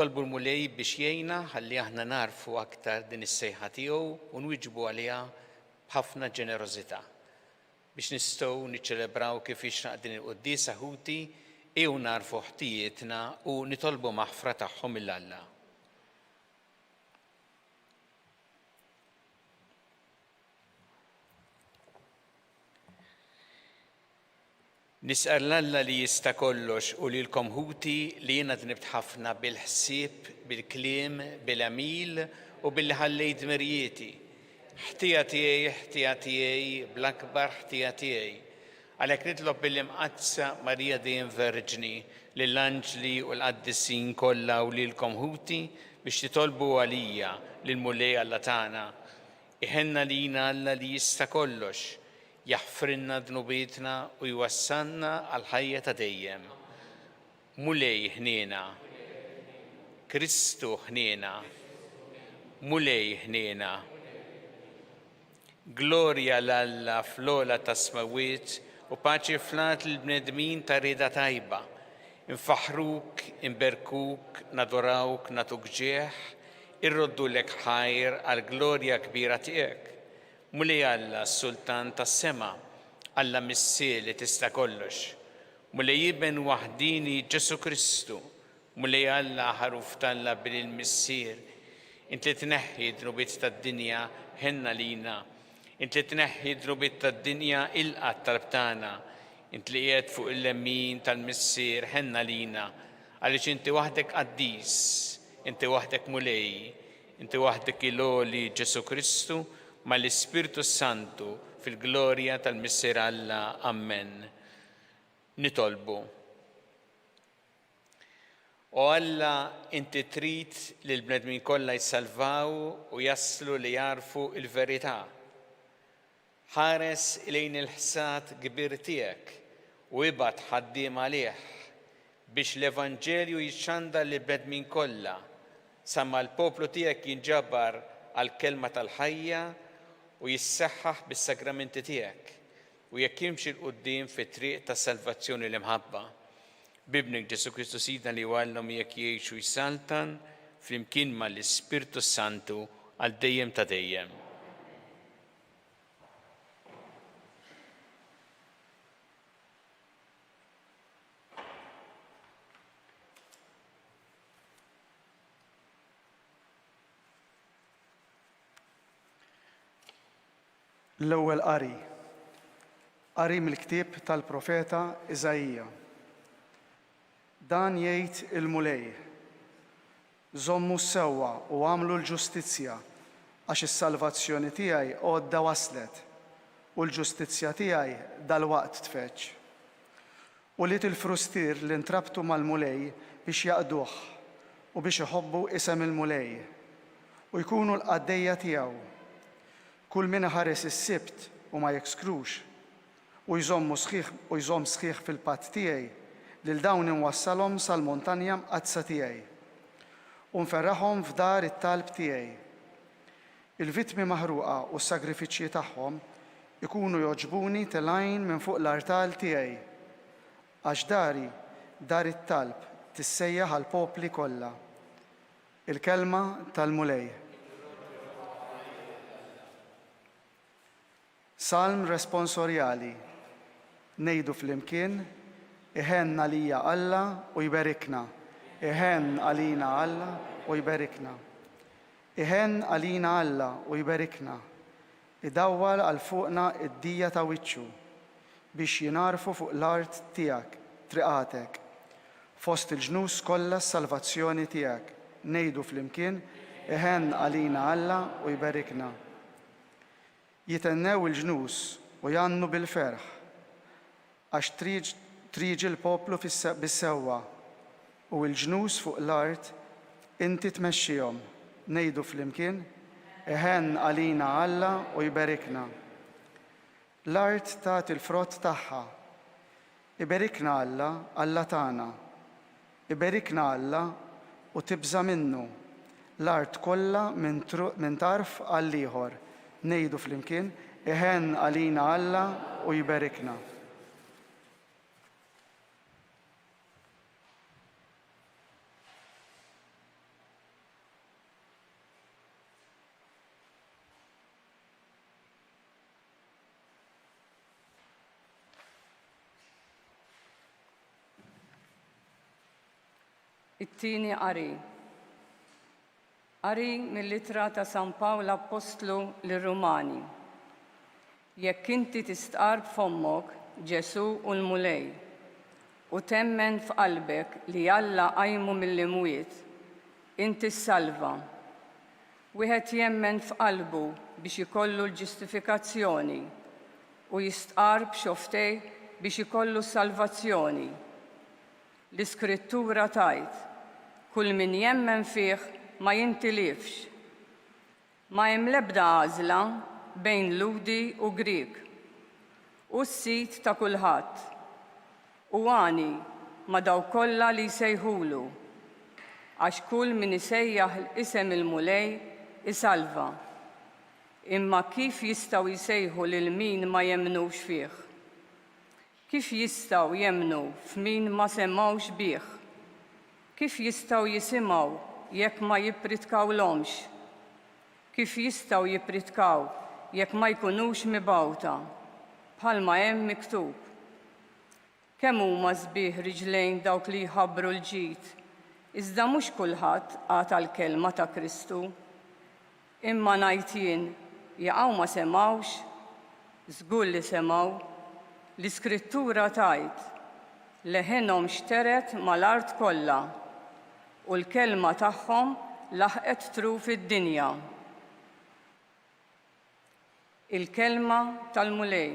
Nitolbu l-Mulej biex jgħinna ħalli aħna nagħrfu aktar din is-sejħa tiegħu u nwieġbu għaliha b'ħafna ġenerożità. Biex nistgħu niċċelebraw kif jixraq din il-quddiesa ħuti, ejjew nagħrfu ħtijietna u nitolbu maħfra tagħhom lil Alla. Nistqarr 'l Alla li jista' kollox u lilkom ħuti li jiena dnibt ħafna bil-ħsieb, bil-kliem, bil-għemil u billi ħallejt dmirijieti. Ħtija tiegħi, ħtija tiegħi, bl-akbar ħtija tiegħi. Għalhekk nitlob lill-Imqaddsa Marija dejjem Verġni, lill-anġli u l-qaddisin kollha u lilkom ħuti biex titolbu għalija lill-Mulej Alla tagħna. Iħenn għalina Alla li jista' kollox, jaħfrilna dnubietna u jwassalna għall-ħajja ta' dejjem. Mulej ħniena. Kristu ħniena. Mulej ħniena. Glorja 'l Alla fl-ogħla tas-smewwiet u paċi fl-art lill-bnedmin ta' rieda tajba. Infaħħruk, inberkuk, nadorawk, nagħtuk ġieħ, irroddulek ħajr għall-glorja kbira tiegħek. Mulej Alla, s-Sultan tas-sema, Alla Missier li tista' kollox. Mulej Iben waħdieni Ġesù Kristu, Mulej Alla, Ħaruf t'Alla Bin il-Missier, int li tneħħi d-dnubiet tad-dinja, ħenn għalina. Int li tneħħi d-dnubiet tad-dinja, ilqa' t-talb tagħna. Int li qiegħed fuq il-lemin tal-Missier, ħenn għalina. Għaliex inti waħdek qaddis, inti waħdek Mulej, Inti waħdek il-Għoli Ġesù Kristu, mal-Ispirtu s-Santu, fil-glorja tal-Missier Alla. Ammen. Nitolbu. O Alla, inti trid li l-bnedmin kollha jsalvaw u jaslu li jagħrfu l-verità. Ħares lejn il-ħsad kbir tiegħek u ibgħat ħaddiem għalih, biex l-evanġelju jixxandar lill-bnedmin kollha, sa ma l-poplu tiegħek jinġabar għall-kelma tal-ħajja u jissaħħaħ bis-sagramenti tiegħek, u jekk jimxi 'l quddiem fit-triq tas-salvazzjoni u l-imħabba. B'Ibnek Ġesù Kristu Sidna li huwa Alla u miegħek jgħix u jsaltan flimkien ma' l-Ispirtu s-Santu għal dejjem ta' dejjem. L-Ewwel Qari. Qari mill-ktieb tal-profeta Iżaija. Dan jgħid il-Mulej, Żommu s-sewwa u agħmlu l-ġustizzja, għax is-salvazzjoni tiegħi għodda waslet, u l-ġustizzja tiegħi dalwaqt tfeġġ. Ulied il-frustier li ntrabtu mal-Mulej biex jaqduh u biex iħobbu isem il-Mulej, u jkunu l-qaddejja tiegħu. Kull min iħares is-Sibt u ma jekskrux, u jżommu sħiħ u jżomm sħiħ fil-patt tiegħi, lil dawn inwassalhom sal-muntanja mqaddsa tiegħi, u nferraħhom f'dar it-talb tiegħi. Il-vittmi maħruqa u s-sagrifiċċji tagħhom ikunu jogħġbuni telgħin minn fuq l-artal tiegħi, għax dari, dar it-talb, tissejjaħ għall-popli kollha. Il-kelma tal-Mulej. Salm responsorjali, Ngħidu flimkien, Iħenn għalija Alla u jberikna, iħenn għalina Alla u jberikna. Iħenn għalina Alla u jberikna, idawwal għal fuqna d-dija ta' wiċċu, biex jingħarfu fuq l-art tiegħek triqatek, fost il-ġnus kollha s-salvazzjoni tiegħek. Ngħidu flimkien, Iħenn għalina Alla u jberikna. Jithennew il-ġnus u jgħannu bil-ferħ, għax trieġi l-poplu bis-sewwa, u l-ġnus fuq l-art inti tmexxihom. Ngħidu flimkien, Iħenn għalina Alla u jberikna. L-art tagħti l-frott tagħha. Iberikna Alla, Alla tagħna. Iberikna Alla u tibża' minnu, l-art kollha minn tarf għall-ieħor. Ngħidu flimkien, Iħenn għalina Alla u jberikna. It-tieni qari. Qari mill-Ittra ta' San Pawl Appostlu lir-Rumani. Jekk inti tistqarr b'fommok Ġesù hu l-Mulej, u temmen f'qalbek li Alla qajmu mill-imwiet, inti ssalva. Wieħed jemmen f'qalbu biex ikollu l-ġustifikazzjoni, u jistqarr b'xofftejh biex ikollu s-salvazzjoni. L-Iskrittura tgħid, Kull min jemmen fih ma jintilifx. Ma hemm l-ebda għażla bejn Lhudi u Grieg. Hu s-Sid ta' kulħadd. Hu għani ma' dawk kollha li jsejħulu. Għax kull min isejjaħ isem il-Mulej isalva. Imma kif jistgħu jsejħu lil min ma jemmnux fih? Kif jistgħu jemmnu f'min ma semgħux bih? Kif jistgħu jisimgħu jekk ma jippritkawlhomx? Kif jistgħu jippritkaw jekk ma jkunux mibgħuta? Bħalma hemm miktub, Kemm huma sbieħ riġlejn dawk li jħabbru l-ġid, iżda mhux kulħadd qagħad għall-kelma ta' Kristu. Imma ngħid jien, jaqaw ma semgħux? Żgur li semgħu. L-Iskrittura tgħid, Leħinhom xtered mal-art kollha, u l-kelma tagħhom laħqet truf id-dinja. Il-Kelma tal-Mulej.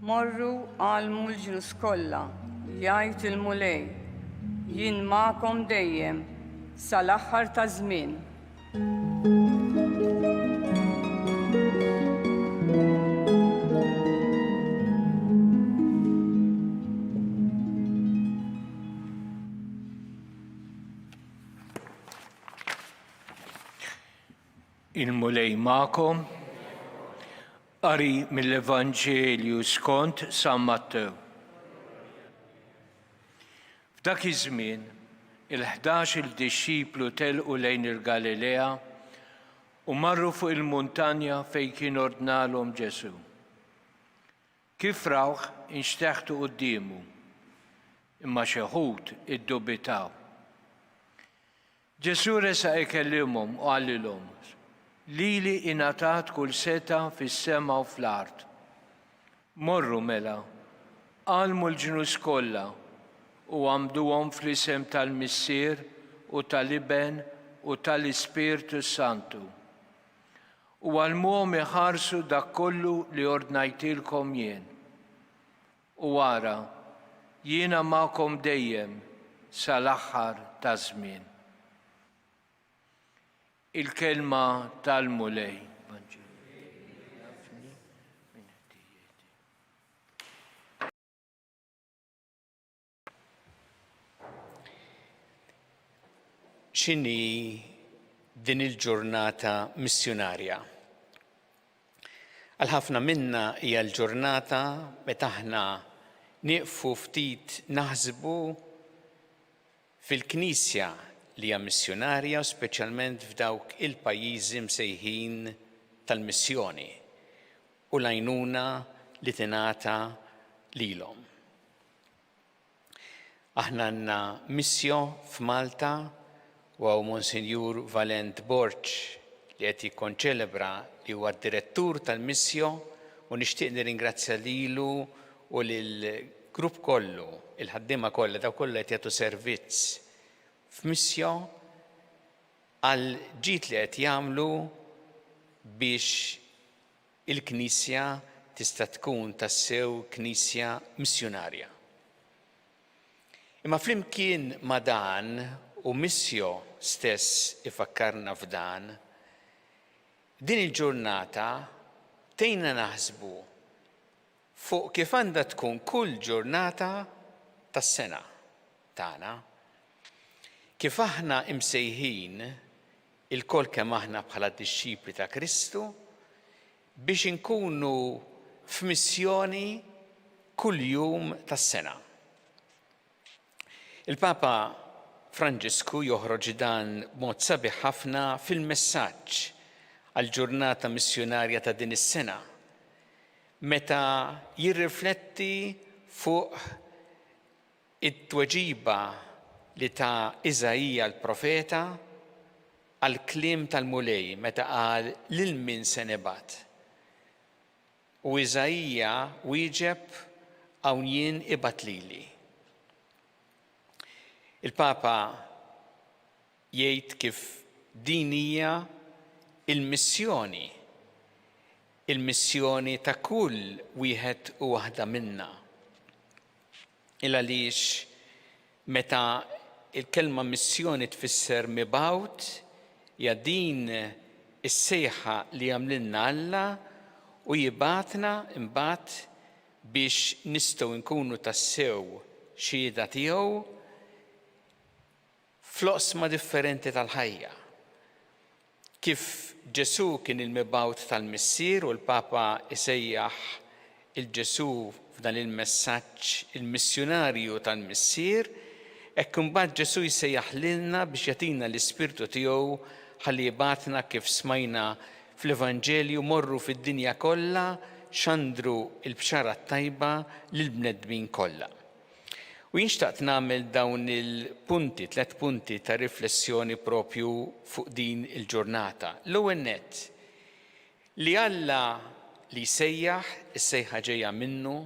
Morru għallmu l-ġnus kollha, jgħid il-Mulej, jien magħkom dejjem sa l-aħħar taż-żmien. Il-Mulej magħkom. Qari mill-Evanġelju skont San Mattew. F'dak iż-żmien, il-ħdax-il dixxiplu telqu lejn il-Galilea u marru fuq il-muntanja fejn kien ordnalhom Ġesù. Kif rawh, inxteħtu quddiemu, imma xi wħud iddubitaw. Ġesù resaq ikellimhom u qalilhom, Lili ingħatat kull setgħa fis-sema u fl-art. Morru mela, għallmu l-ġnus kollha u għammduhom fl-isem tal-Missier u tal-Iben u tal-Ispirtu s-Santu. U għallmuhom iħarsu dak kollu li ordnajtilkom jien. U ara, jiena magħkom dejjem sa l-aħħar taż-żmien. Il-kelma tal-Mulej. X'inhi din il-ġurnata missjunarja? Għal ħafna minna hija l-ġurnata meta aħna nieqfu ftit naħsbu fil-Knisja li hija missjunarja u speċjalment f'dawk il-pajjiżi msejħin tal-missjoni u l-għajnuna li tingħata lilhom. Aħna għandna Missio f'Malta u hawn Monsinjur Valent Borg li qed jikkonċelebra li huwa d-direttur tal-Missio u nixtieq nirringrazzja lilu u lill-grupp kollu, il-ħaddiema kollha, dawk kollha li qed jagħtu servizz f'Missio għall-ġid li qed jagħmlu biex Il-Knisja tista' tkun tassew Knisja missjunarja. Imma flimkien ma' dan, u Missio stess ifakkarna f'dan, din il-ġurnata tgħinna naħsbu fuq kif għandha tkun kull ġurnata tas-sena tagħna. Kif aħna imsejħin ilkoll kemm aħna bħala dixxipli ta' Kristu. biex inkunu f'missjoni kull jum tas-sena. Il-Papa Franġisku joħroġ dan b'mod sabiħ ħafna fil-messaġġ għall-ġurnata missjunarja ta' din is-sena, meta jirrifletti fuq it-tweġiba li ta Iżaija l-profeta għall-kliem tal-Mulej meta qal lil min se nibgħat? U Iżaija wieġeb, Hawn jien, ibgħat lili. Il-Papa jgħid kif din hija l-missjoni, il-missjoni ta' kull wieħed u waħda minna. Il għaliex meta l-kelma missjoni tfisser mibgħut, hija din is-sejħa li jagħmlilna Alla u jibgħatna imbagħad biex nistgħu nkunu tassew xhieda tiegħu fl-oqsma differenti tal-ħajja. Kif Ġesù kien il-mibgħut tal-Missier u l-Papa jsejjaħ 'il Ġesù f'dan il-messaġġ il-missjunarju tal-Missier, hekk imbagħad Ġesù jsejjaħ lilna biex jagħtina l-Ispirtu tiegħu ħalli jibgħatna kif smajna fl-Evanġelju morru fid-dinja kollha xandru l-Bxara t-Tajba lill-bnedmin kollha. U jien xtaqt nagħmel dawn il-punti, tlett punti ta' riflessjoni propju fuq din il-ġurnata. L-ewwel nett, li Alla li jsejjaħ, is-sejħa ġejja minnu,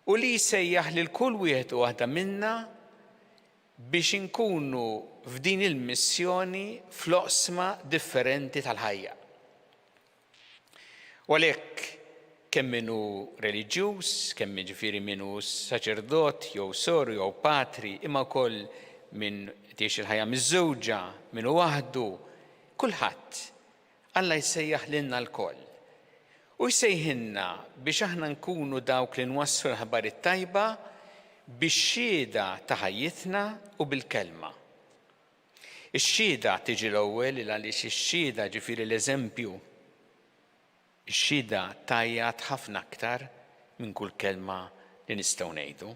u li jsejjaħ lil kull wieħed u waħda minna biex inkunu f'din il-missjoni fl-oqsma differenti tal-ħajja. U għalhekk kemm min hu reliġjuż, kemm jiġifieri min hu saċerdot jew soru jew patri, imma wkoll min qed jgħix il-ħajja miżżewġa, min hu waħdu, kulħadd. Alla jsejjaħ lilna lkoll. U jsejħilna biex aħna nkunu dawk li nwasslu l-aħbar it-tajba bix-xhieda ta' ħajjitna u bil-kelma. Ix-xhieda tiġi l-ewwel il għaliex ix-xhieda ġifieri l-eżempju, ix-xhieda tgħajjat ħafna aktar minn kull kelma li nistgħu ngħidu.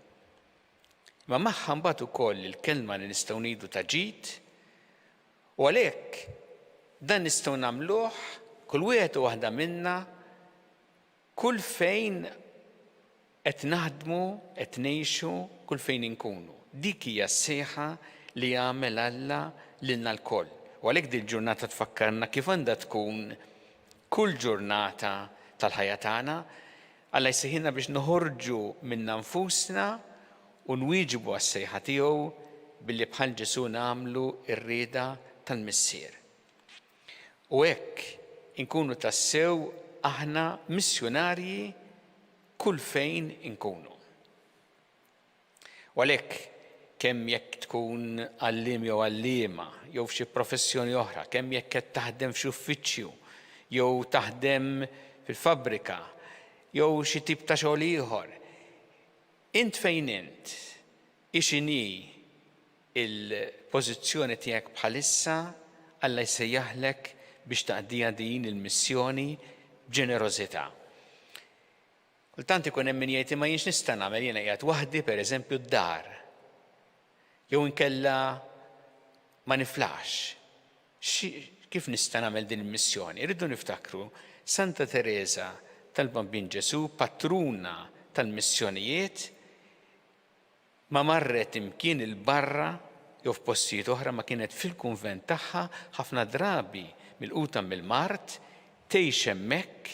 Imma magħha mbagħad ukoll il-kelma li nistgħu ngħidu ta' ġid u għalhekk dan nistgħu nagħmluh kull wieħed u waħda minna Kull fejn qed naħdmu, qed ngħixu, kull fejn inkunu. Dik hija s-sejħa li jagħmel Alla lilna lkoll. U għalhekk dil-ġurnata tfakkarna kif għandha tkun kull ġurnata tal-ħajja tagħna. Alla jsejħilna biex noħorġu minna nfusna u nwieġbu għas-sejħa tiegħu billi bħal Ġesù nagħmlu r-rieda tal-Missier. U hekk inkunu tassew aħna missjunarji kull fejn inkunu. U għalhekk kemm jekk tkun għalliem jew għalliema jew f'xi professjoni oħra, kemm jekk qed taħdem f'xi uffiċċju jew taħdem fil-fabbrika jew xi tip ta' xogħol ieħor, int fejn int, hi x'inhi il-pożizzjoni tiegħek bħalissa, Alla jsejjaħlek biex taqdiha din il-missjoni b'ġenerożità. Kultant ikun hemm min jgħid imma jien x'nista' nagħmel jiena qiegħed waħdi pereżempju d-dar. Jew inkella ma niflaħx. Kif nista' nagħmel din il-missjoni? Irridu niftakru Santa Tereża tal-Bambin Ġesù, patruna tal-missjonijiet, Ma marret imkien 'il barra jew f'postijiet oħra ma kienet fil-kunvent tagħha ħafna drabi milquta mill-mard, tgħix hemmhekk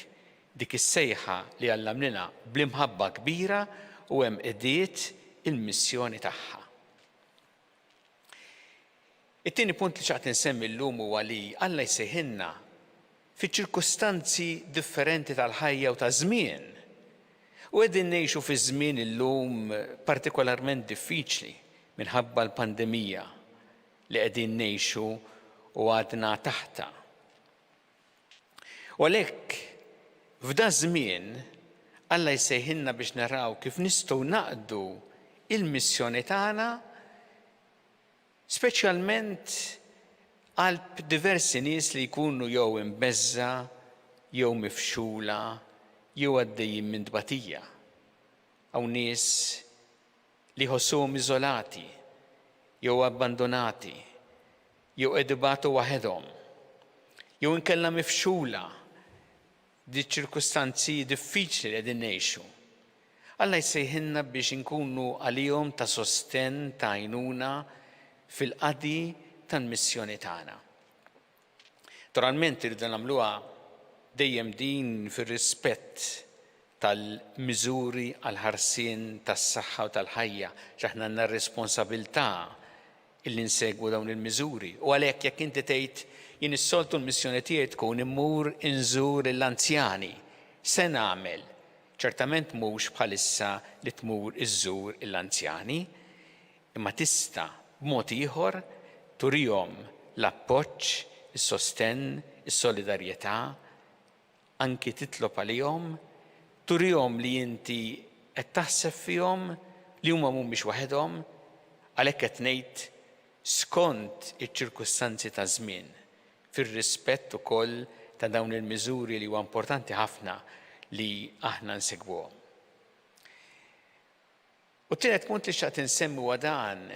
dik is-sejħa li Alla għamlilha bl-imħabba kbira u hemm qdiet il-missjoni tagħha. It-tieni punt li xtaqt insemmi llum huwa li Alla jsejħilna fiċ-ċirkustanzi differenti tal-ħajja u taż-żmien. U qegħdin ngħixu fi żmien illum partikolarment diffiċli minħabba l-pandemija li qegħdin ngħixu u għadna taħtha. U għalhekk f'daż-żmien Alla jsejħilna biex naraw kif nistgħu naqdu il-missjoni tagħna Speċjalment qalb diversi nies li jkunu jew imbeżża' jew mifxula jew għaddejjin minn tbatija. Hawn nies li jħossuhom iżolati jew abbandunati jew qed ibatu waħedhom jew inkella mifxula b'diċ-ċirkustanzi diffiċli li qegħdin ngħixu. Alla jsejħilna biex inkunu għalihom ta' sostenn, ta' għajnuna fil-qadi tal-missjoni tagħna. Naturalment irridu nagħmluha dejjem din fir-rispett tal-miżuri għall-ħarsien tas-saħħa u tal-ħajja, għax aħna għandna r-responsabilità illi nsegwu dawn il-miżuri. U għalhekk jekk inti tgħid jien is-soltu l-missjoni tiegħi tkun immur inżur lill-anzjani, se nagħmel? Ċertament mhux bħalissa li tmur iżżur l-anzjani, Imma tista', b'mod ieħor, turihom l-appoġġ, is-sostenn, is-solidarjetà, anki titlob għalihom, turihom li inti qed taħseb fihom, li huma mhumiex waħedhom, għalhekk qed ngħid skont iċ-ċirkustanzi taż-żmien, fir-rispett ukoll ta' dawn il-miżuri li huwa importanti ħafna li aħna nsegwuhom. U t-tielet punt li xtaqt insemmi huwa dan,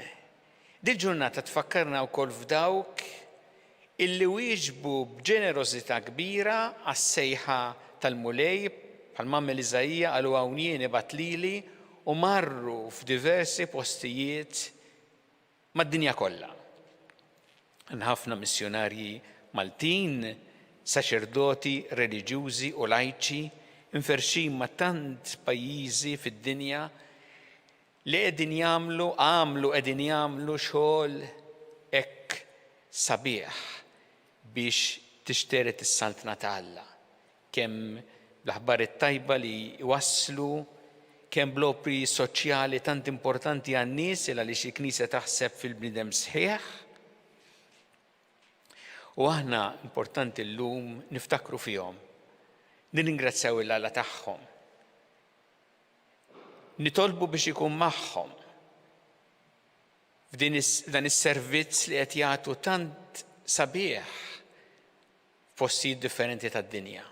Dil-ġurnata tfakkarna wkoll f'dawk illi wieġbu b'ġenerożità kbira għas-sejħa tal-Mulej, bħalma għamel Iżaija, qalu hawn jien ibgħat lili, u marru f'diversi postijiet mad-dinja kollha. Għandna ħafna missjunarji Maltin, saċerdoti, reliġjużi u lajċi mferrxin ma' tant pajjiżi fid-dinja li qegħdin jagħmlu, għamlu, qegħdin jagħmlu xogħol hekk sabiħ biex tixtered is-Saltna ta' Alla. kemm bl-aħbar it-tajba li jwasslu, kemm bl-opri soċjali tant importanti għan-nies il għaliex il-Knisja taħseb fil-bniedem sħiħ. U aħna importanti llum niftakru fihom, nirringrazzjaw 'il Alla tagħhom, nitolbu biex ikun magħhom f'din dan is-servizz li qed jagħtu tant sabiħ f'postijiet differenti tad-dinja.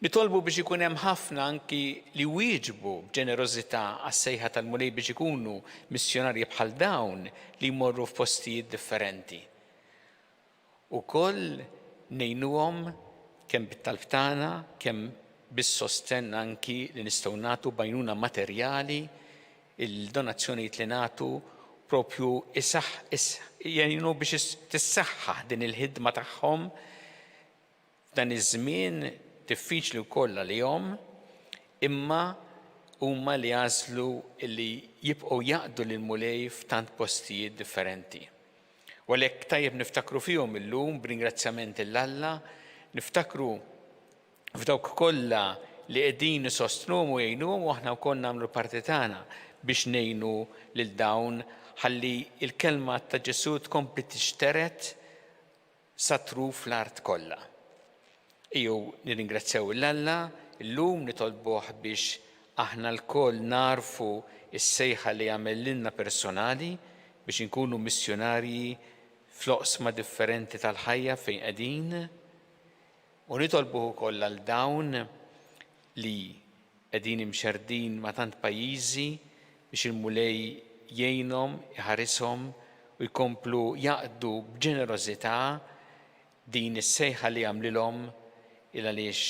Nitolbu biex ikun hemm ħafna anki li wieġbu b'ġenerożità għas-sejħa tal-Mulej biex ikunu missjonarji bħal dawn li jmorru f'postijiet differenti. Ukoll ngħinuhom kemm bit-talb tagħna, kemm bis-sostenn anki li nistgħu nagħtu b'għajnuna materjali Il-donazzjonijiet li nagħtu propju jgħinu biex tissaħħaħ din il-ħidma tagħhom f'dan iż-żmien diffiċli wkoll għalihom, imma huma li għażlu li jibqgħu jaqdu lill-Mulej f'tant postijiet differenti. U għalhekk tajjeb niftakru fihom illum b'ringrazzjament 'l Alla, niftakru f'dawk kollha li qegħdin isostnuhom u jgħinuhom u aħna wkoll nagħmlu l-parti tagħna biex ngħinu lil dawn ħalli l-kelma ta' Ġesù tkompli tixtered sa truf l-art kollha. Ejjew nirringrazzjaw 'l Alla llum nitolbuh biex aħna lkoll nagħrfu s-sejħa li għamel lilna personali biex inkunu missjunarji fl-oqsma differenti tal-ħajja fejn qegħdin. U nitolbuh ukoll għal dawn li qegħdin imxerrdin ma' tant pajjiżi biex il-Mulej jgħinhom, iħarishom u jkomplu jaqdu b'ġenerożità din is-sejħa li għamlilhom il għaliex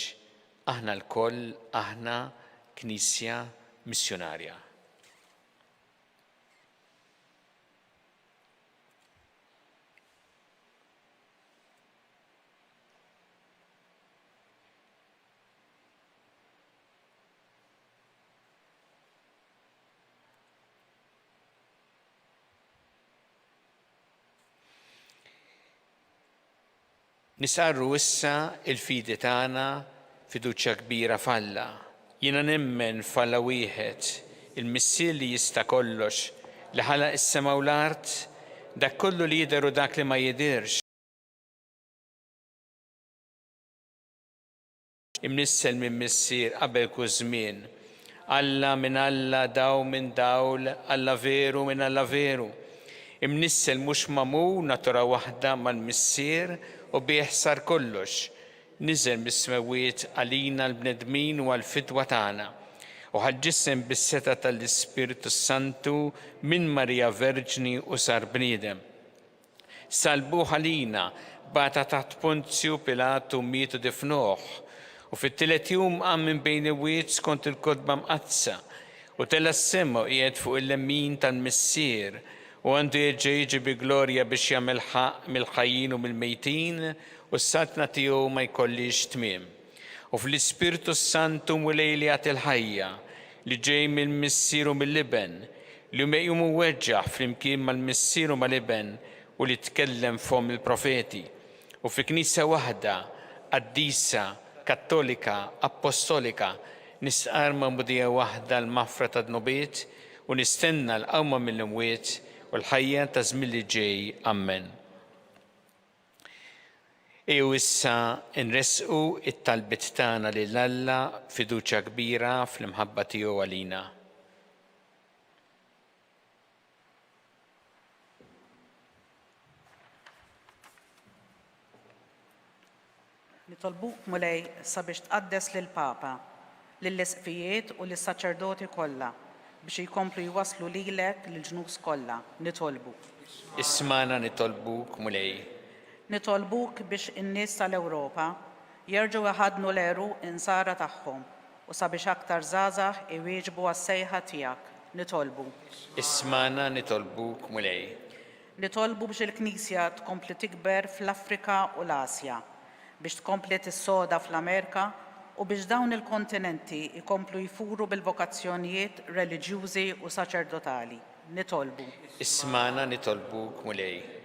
aħna lkoll aħna Knisja missjunarja. Nisqarru issa il-fidi tagħna fiduċja kbira f'Alla. Jiena nemmen f'Alla wieħed, il-Missier li jista' kollox, li ħalaq is-sema u l-art, dak kollu li jidher u dak li ma jidhirx. Imnissel minn Missier qabel kull żmien. Alla minn Alla, dawl minn dawl, Alla veru minn Alla veru. Imnissel mhux magħmul, natura waħda mal-Missier u bih sar kollox. Niżel mis-smewwiet għalina l-bnedmin u għall-fidwa tagħna, u ħa l-ġisem bis-setgħa tal-Ispirtu s-Santu minn Marija Verġni u sar bniedem. Sallbuh għalina, bata taħt Ponzju Pilatu, miet u difnuh, u fit-tielet jum qam minn bejn l-imwiet skont il-Kotba Mqaddsa, u tela' s-sema u qiegħed fuq il-lemin tal-Missier, u għandu jerġa' jiġi bi glorja biex jagħmel ħaqq mill-ħajjin u mill-mejtin, u s-saltna tiegħu ma jkollhiex tmiem. U fl-Ispirtu s-Santu Mulej li jagħti l-ħajja, li ġej mill-Missier u mill-Iben, li hu meqjum u mweġġaħ flimkien mal-Missier u mal-Iben u li tkellem f'fomm il-profeti, u fi Knisja waħda, qaddisa, kattolika, appostolika, nistqarr magħmudija waħda għall-maħfra tad-dnubiet u nistenna l-qawma mill-imwiet u l-ħajja taż-żmien li ġej. Ammen. Ejjew issa nressqu t-talbiet tagħna lil Alla b'fiduċja kbira fl-imħabba tiegħu għalina. Nitolbuk, Mulej, sabiex tqaddes lill-Papa, lill-Isqfijiet u lis-saċerdoti kollha biex ikomplu jwasslu lilek lill-ġnus kollha. Nitolbu. Ismagħna nitolbuk, Mulej. Nitolbuk biex in-nies tal-Ewropa jerġgħu jħaddnu l-għeruq insara tagħhom u sabiex aktar żgħażagħ iwieġbu għas-sejħa tiegħek. Nitolbu. Ismagħna nitolbuk, Mulej. Nitolbu biex il-Knisja tkompli tikber fl-Afrika u l-Asja, biex tkompli tissoda fl-Amerika u biex dawn il-kontinenti jkomplu jfuru bil-vokazzjonijiet reliġjużi u saċerdotali. Nitolbu. Ismagħna nitolbuk, Mulej.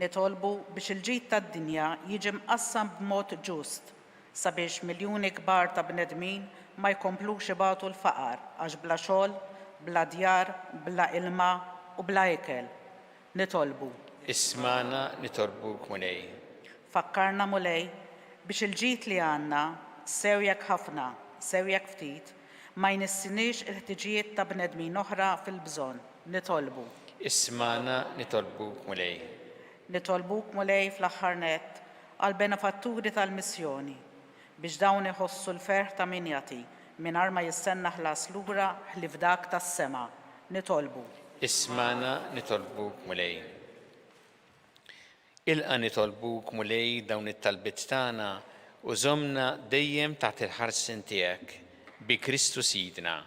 Nitolbu biex il-ġid tad-dinja jiġi mqassam b'mod ġust sabiex miljuni kbar ta' bnedmin ma jkomplux ibatu l-faqar għax bla xogħol, bla djar, bla ilma u bla ikel. Nitolbu. Ismagħna nitolbuk, Mulej. Fakkarna, Mulej, biex il-ġid li għandna, sew jekk ħafna, sew jekk ftit, ma jnissiniex il-ħtiġijiet ta' bnedmin oħra fil-bżonn. Nitolbu. Ismagħna nitolbuk, Mulej. Nitolbuk, Mulej, fl-aħħar nett, għall-benefatturi tal-missjoni, biex dawn iħossu l-ferħ ta' min jagħti mingħajr ma jistenna ħlas lura ħlief dak tas-sema. Nitolbu. Ismagħna nitolbuk, Mulej. Ilqa' nitolbuk, Mulej, dawn it-talbiet tagħna u żommna dejjem taħt il-ħarsien tiegħek. Bi Kristu Sidna.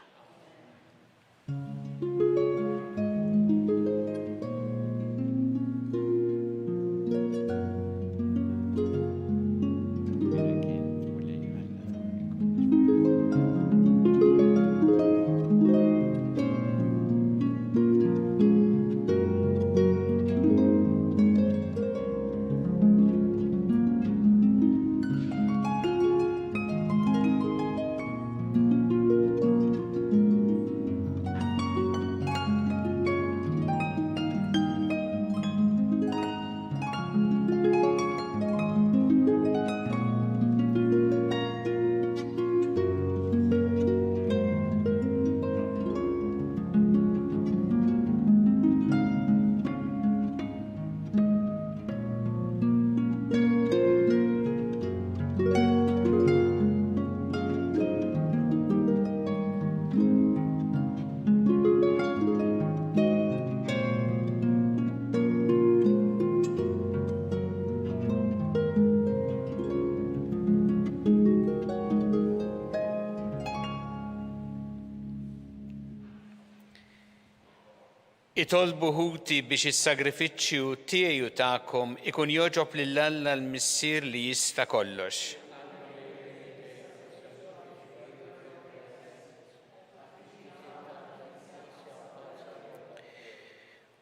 Itolbu ħuti biex is-sagrifiċċju tiegħi u tagħkom ikun jogħġob lil Alla l-Missier li jista' kollox.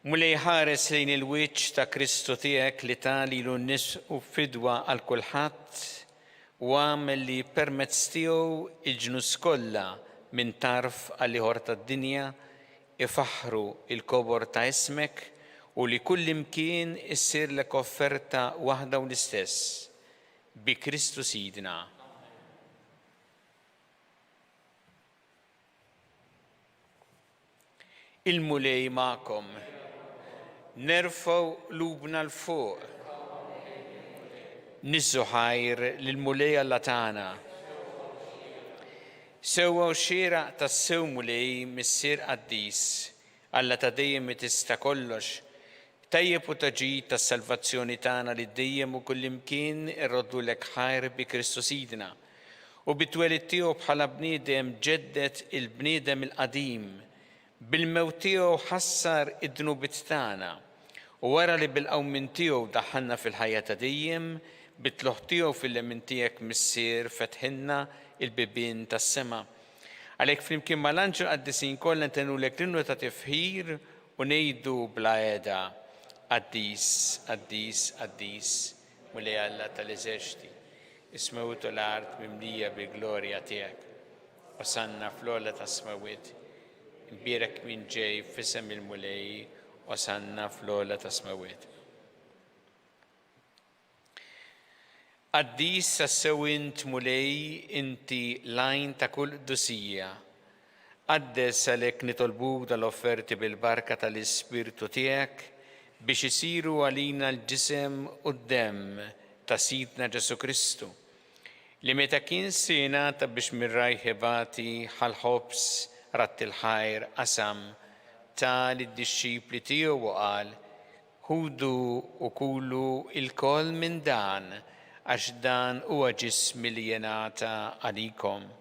Mulej ħares lejn il-wiċċ ta' Kristu tiegħek li ta lilu nnifsu fidwa għal kulħadd u agħmel li permezz tiegħu l-ġnus kollha minn tarf għal ieħor tad-dinja ifaħħru l-kobor ta' ismek u li kullimkien issirlek offerta waħda u l-istess. Bi Kristu Sidna. Il-Mulej magħkom. Nerfgħu qlubna 'l fuq. Niżżu ħajr lill-Mulej Alla tagħna. Sewwa u xieraq tassew Mulej, Missier qaddis, Alla ta' dejjem li tista' kollox, tajjeb u ta' ġid tas-salvazzjoni tagħna li dejjem u kullimkien irroddulek ħajr bi Kristu Sidna. U bit-twelid tiegħu bħala bniedem ġedded il-bniedem il-qadim, Bil-mewt tiegħu ħassar id-dnubiet tagħna, u wara li bil-qawmien tiegħu daħħalna fil-ħajja ta' dejjem, bit-tlugħ tiegħu fil-lemin tiegħek Missier fetħilna l-bibien tas-sema. Għalhekk flimkien mal-anġli l-qaddisin kollha ntennulek l-innu ta' tifħir u ngħidu bla heda, Qaddis, qaddis, qaddis, Mulej Alla tal-eżerċti, is-smewwiet u l-art mimlija bil-glorja tiegħek. Osanna fl-ogħla tas-smewwiet. Imbierek min ġej f'isem il-Mulej, Osanna fl-ogħla tas-smewwiet. Qaddis tassew int, Mulej, inti l-għajn ta' kull qdusija. Qaddes għalhekk nitolbuk dal-offerti bil-barka tal-Ispirtu tiegħek biex isiru għalina l-ġisem u d-demm ta' Sidna Ġesù Kristu, Li meta kien se jingħata biex minn rajh ibati, ħa l-ħobż, radd il-ħajr, qasam, ta lid-dixxipli tiegħu u qal, Ħudu u kulu lkoll minn dan, għax dan huwa ġismi li jingħata għalikom.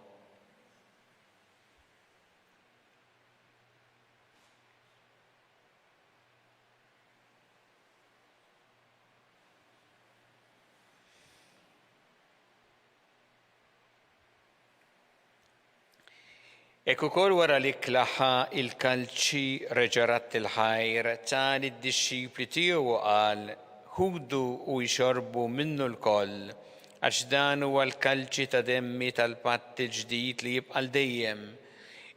Hekk ukoll wara l-ikla ħa l-kalċi, reġa' radd il-ħajr, ta lid-dixxipli tiegħu u qal, Ħudu u ixorbu minnu lkoll, għax dan huwa l-kalċi ta' demmi tal-patt il-ġdid li jibqa' għal dejjem,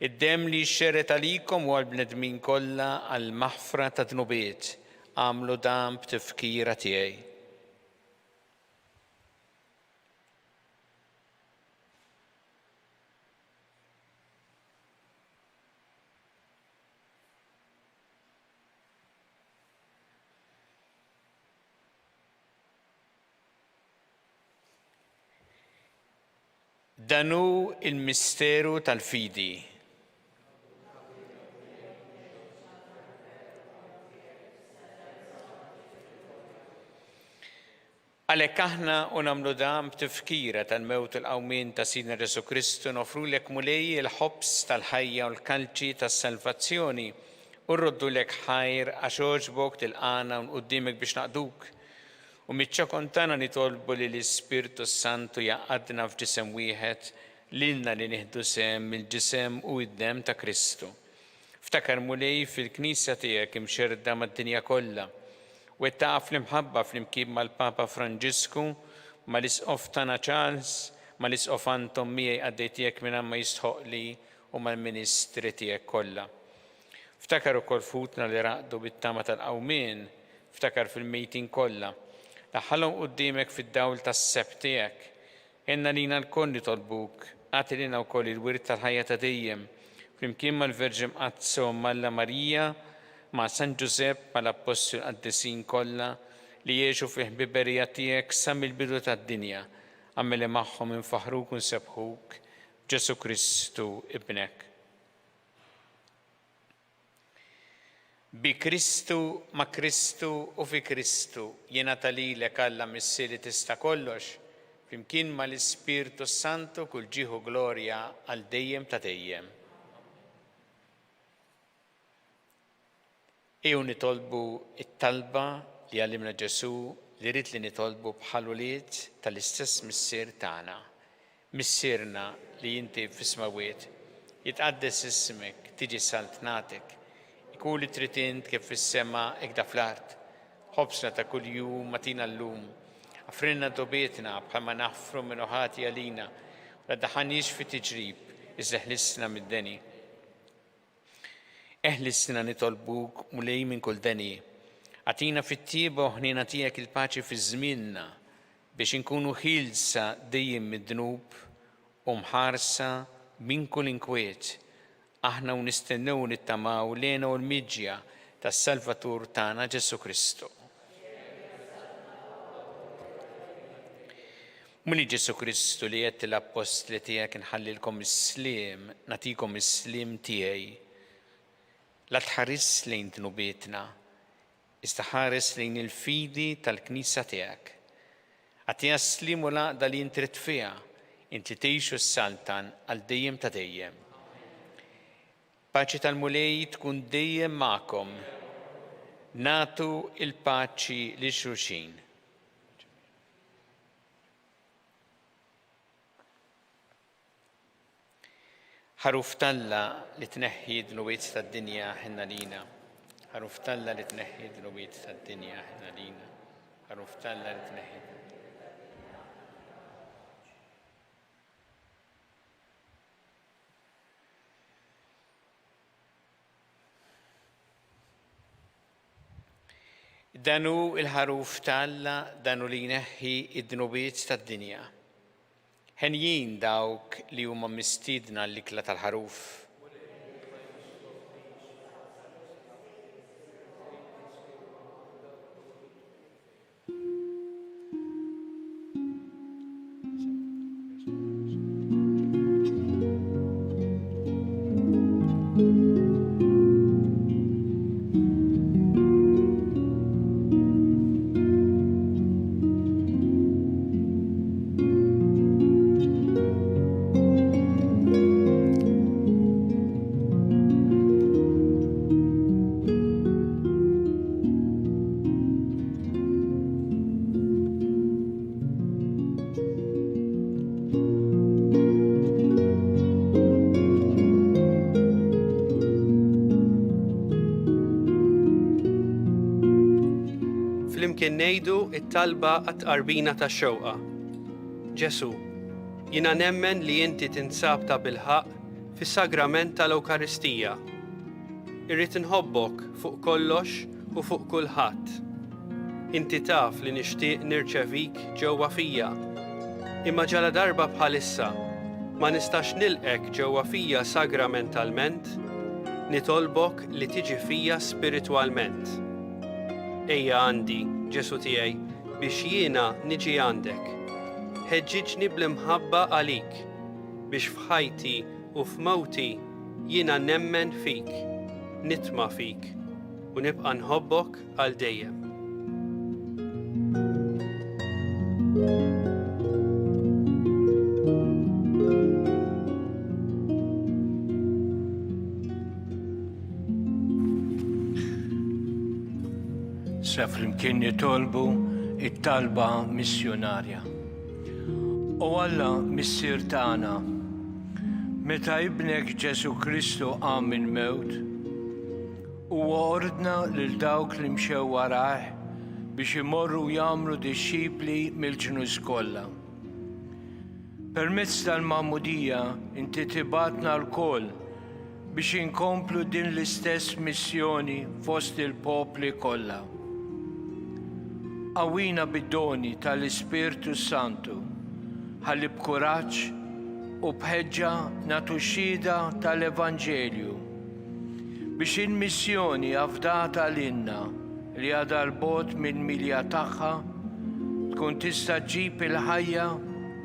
id-demm li jixxerred għalikom u għall-bnedmin kollha għall-maħfra tad-dnubiet. Agħmlu dan b'tifkira tiegħi. Dan hu l-misteru tal-fidi. Għalhekk aħna u nagħmlu dan b'tifkira tal-mewt u l-qawmien ta' Sidna Ġesù Kristu noffrulek Mulej il-ħobż tal-ħajja u l-kalċi tas-salvazzjoni u rroddulek ħajr għax għoġbok tilqagħna hawn quddiemek biex naqduk. U miċ-ċokon tagħna nitolbu li l-Ispirtu s-Santu jgħaqqadna f'ġisem wieħed lilna li nieħdu sehem mill-ġisem u d-demm ta' Kristu. Ftakar, Mulej, fil-Knisja tiegħek imxerrda mad-dinja kollha. Wettaqha fl-imħabba flimkien mal-Papa Franġisku, mal-Isqof tagħna Charles, mal-Isqof Anton miegħi qaddej tiegħek mingħajr ma jistħoqqli u mal-ministri tiegħek kollha. Ftakar ukoll f'ħutna li raqdu bit-tama tal-qawmien, ftakar fil-mejtin kollha. Daħħalhom quddiemek fid-dawl tas-sebħ tiegħek. Għinna lina lkoll nitolbuk, agħti lilna wkoll il-wirt tal-ħajja ta' dejjem, flimkien mal-Verġni Mqaddsa Omm Alla Marija, ma' San Ġużepp, mal-Appostli u l-qaddisin kollha, li għexu fil-ħbiberija tiegħek sa mill-bidu tad-dinja, agħmel li magħhom infaħħruk u nsebbħuk, b'Ġesù Kristu, Ibnek. Bi Kristu, ma' Kristu u fi Kristu, jingħata lilek, Alla Missier li tista' kollox, flimkien ma' l-Ispirtu s-Santu kull ġieħ u glorja għal dejjem ta' dejjem. Ejjew nitolbu t-talba li għallimna Ġesù li ried li nitolbu bħal ulied tal-istess Missier tagħna. Missierna li inti fis-smewwiet, jitqaddes ismek, tiġi saltnatek. Ikun li trid int kif fis-sema hekk da fl-art. Ħobżna ta' kuljum agħtina llum. Aħfrilna dnubietna bħalma naħfru min hu ħati għalina. U la ddaħħalniex fi tiġrib, iżda ħlisna mid-deni. Eħlisna nitolbuk, Mulej, minn kull deni. Agħtina fit-tjieba u ħniena tiegħek il-paċi fi żmienna, biex inkunu ħielsa dejjem mid-dnub u mħarsa minn kull inkwiet, aħna u nistennew u nittamaw l-hena u l-miġja tas-Salvatur tagħna Ġesù Kristu. Mulej Ġesù Kristu li għedt lill-appostli tiegħek inħallilkom is-sliem, nagħtikom is-sliem tiegħi. La tħarisx lejn dnubietna, iżda ħares lejn il-fidi tal-Knisja tiegħek. Agħtiha s-sliem u l-għaqda li int trid fiha, int li tgħix u ssaltan għal dejjem ta' dejjem. Paċi tal-Mulej tkun dejjem magħkom. Nagħtu l-paċi lil xulxin. Ħaruf t'Alla li tneħħi d-dnubiet tad-dinja ħenn għalina. Ħaruf t'Alla li tneħħi d-dnubiet tad-dinja ħenn għalina. Ħaruf t'Alla li tneħħi Dan hu l-ħaruf ta' Alla, dan hu li jneħħi d-dnubiet tad-dinja. Henjin dawk li huma mistiedna għall-ikla tal-ħaruf. Flimkien ngħidu t-talba għat-tqarbina tax-xewqa. Ġesù, jiena nemmen li inti tinsab tabilħaqq fis-sagrament tal-Ewkaristija. Irrid inħobbok fuq kollox u fuq kulħadd. Inti taf li nixtieq nirċevik ġewwa fija. Imma ġaladarba bħalissa ma nistax nilqgħek ġewwa fija sagramentalment, nitolbok li tiġi fija spiritwalment. Ejja għandi, Ġesù tiegħi, biex jiena niġi għandek. Ħeġġiġni bl-imħabba għalik, biex f'ħajti u f'mewti jiena nemmen fik, nitma' fik, u nibqa' nħobbok għal dejjem. Sa flimkien nitolbu it-talba missjunarja. O Alla, Missier tagħna, meta Ibnek Ġesù Kristu qam mill-mewt, huwa ordna lil dawk li mxew warajh biex imorru jagħmlu dixxipli mill-ġnus kollha. Permezz tal-Magħmudija inti tibgħatna lkoll biex inkomplu din l-istess missjoni fost il-popli kollha. Qawwina bid-doni tal-Ispirtu s-Santu ħalli b'kuraġġ u b'ħeġġa nagħtu xhieda tal-Evanġelju biex il-missjoni afdata lilna li għadha 'l bogħod mill-milja tagħha tkun tista' ġġib il-ħajja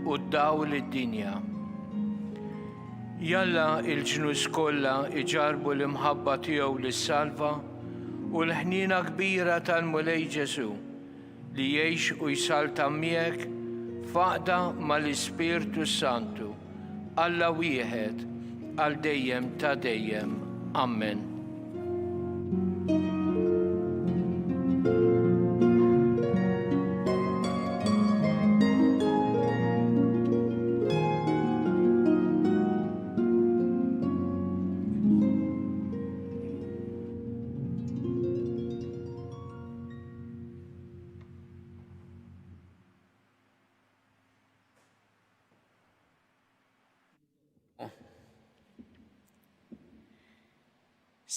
u d-dawl lid-dinja. Jalla l-ġnus kollha jġarrbu l-imħabba tiegħu li ssalva u l-ħniena kbira tal-Mulej Ġesù, li jgħix u jsaltan miegħek f'għaqda mal-Ispirtu s-Santu, Alla wieħed, għal dejjem ta' dejjem. Ammen.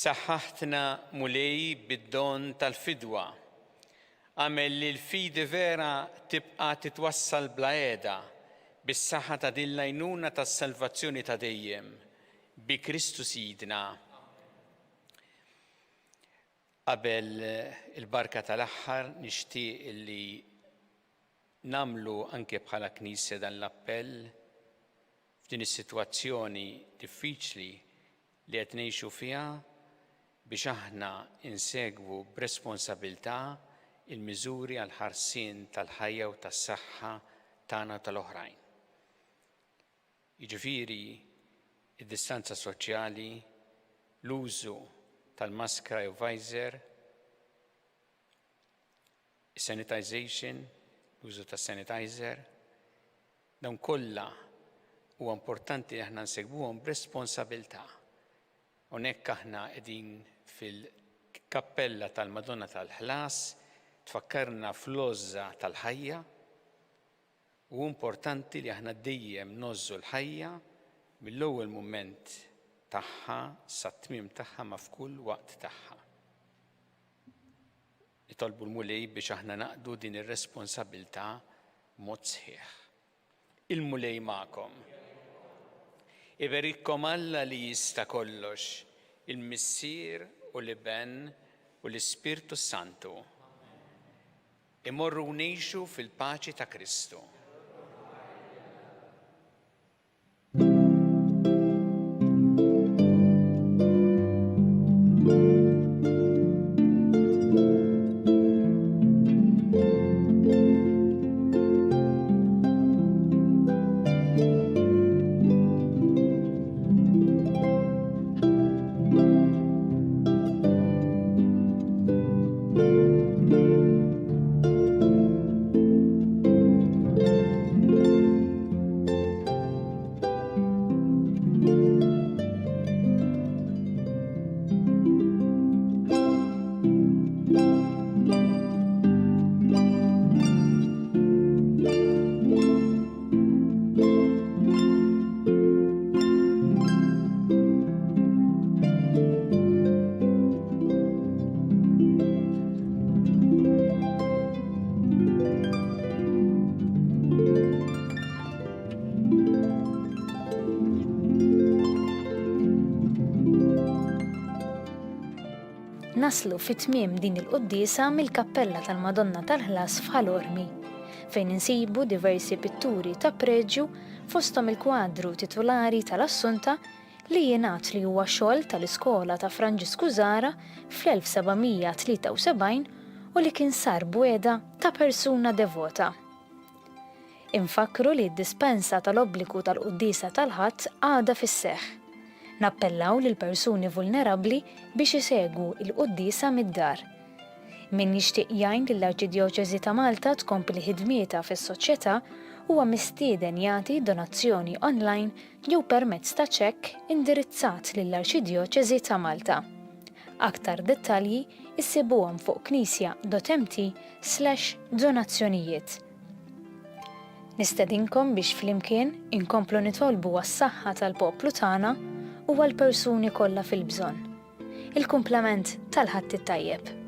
Saħħaħtna Mulej bid-don tal-fidwa. Agħmel li l-fidi vera tibqa' titwassal bla heda bis-saħħa ta' din l-għajnuna tas-salvazzjoni ta' dejjem. Bi Kristu Sidna. Qabel il-barka tal-aħħar nixtieq li. Nagħmlu anke bħala Knisja dan l-appell f'din is-sitwazzjoni diffiċli li qed ngħixu fiha biex aħna insegwu b'responsabilità il-miżuri għall-ħarsien tal-ħajja u tas-saħħa tagħna u tal-oħrajn. Jiġifieri id-distanza soċjali, l-użu tal-maskra jew visor, is-sanitization, l-użu tas-sanitizer, dawn kollha huwa importanti li aħna nsegwuhom b'responsabilità. Hawnhekk aħna qegħdin fil-kappella tal-Madonna tal-Ħlas, tfakkarna fl-għożża tal-ħajja, u hu importanti li aħna dejjem ngħożżu l-ħajja mill-ewwel mument tagħha sat-tmiem tagħha ma f'kull waqt tagħha. Nitolbu l-Mulej biex aħna naqdu din ir-responsabilità b'mod sħiħ. Il-Mulej magħkom. Iberikkom Alla li jista' kollox, il-Missier u l-Iben u l-Ispirtu s-Santu. Imorru u ngħixu fil-paċi ta' Kristu. Naslu fi tmiem din il-quddiesa mill-Kappella tal-Madonna tal-Ħlas f'Ħal Qormi, fejn insibu diversi pitturi ta' preġju fosthom il-kwadru titulari tal-Assunta li jingħad li huwa xogħol tal-iskola ta' Franġisku Zahra fl-1773 u li kien sar b'wegħda ta' persuna devota. Infakkru li d-dispensa tal-obbligu tal-quddiesa tal-Ħadd għadha fis-seħħ. Nappellaw lill-persuni vulnerabbli biex isegwu l-quddiesa mid-dar. Min jixtieq jgħin lill-Arċidjoċesi ta' Malta tkompli ħidmietha fis-soċjetà huwa mistieden jagħti donazzjoni online jew permezz ta' ċekk indirizzat lill-Arċidjoċesi ta' Malta. Aktar dettalji issibuhom fuq knisja.mt slash donazzjonijiet. Nistedinkom biex flimkien inkomplu nitolbu għas-saħħa tal-poplu tagħna u għall-persuni kollha fil-bżonn. Il-kumplament tal-Ħadd it-tajjeb.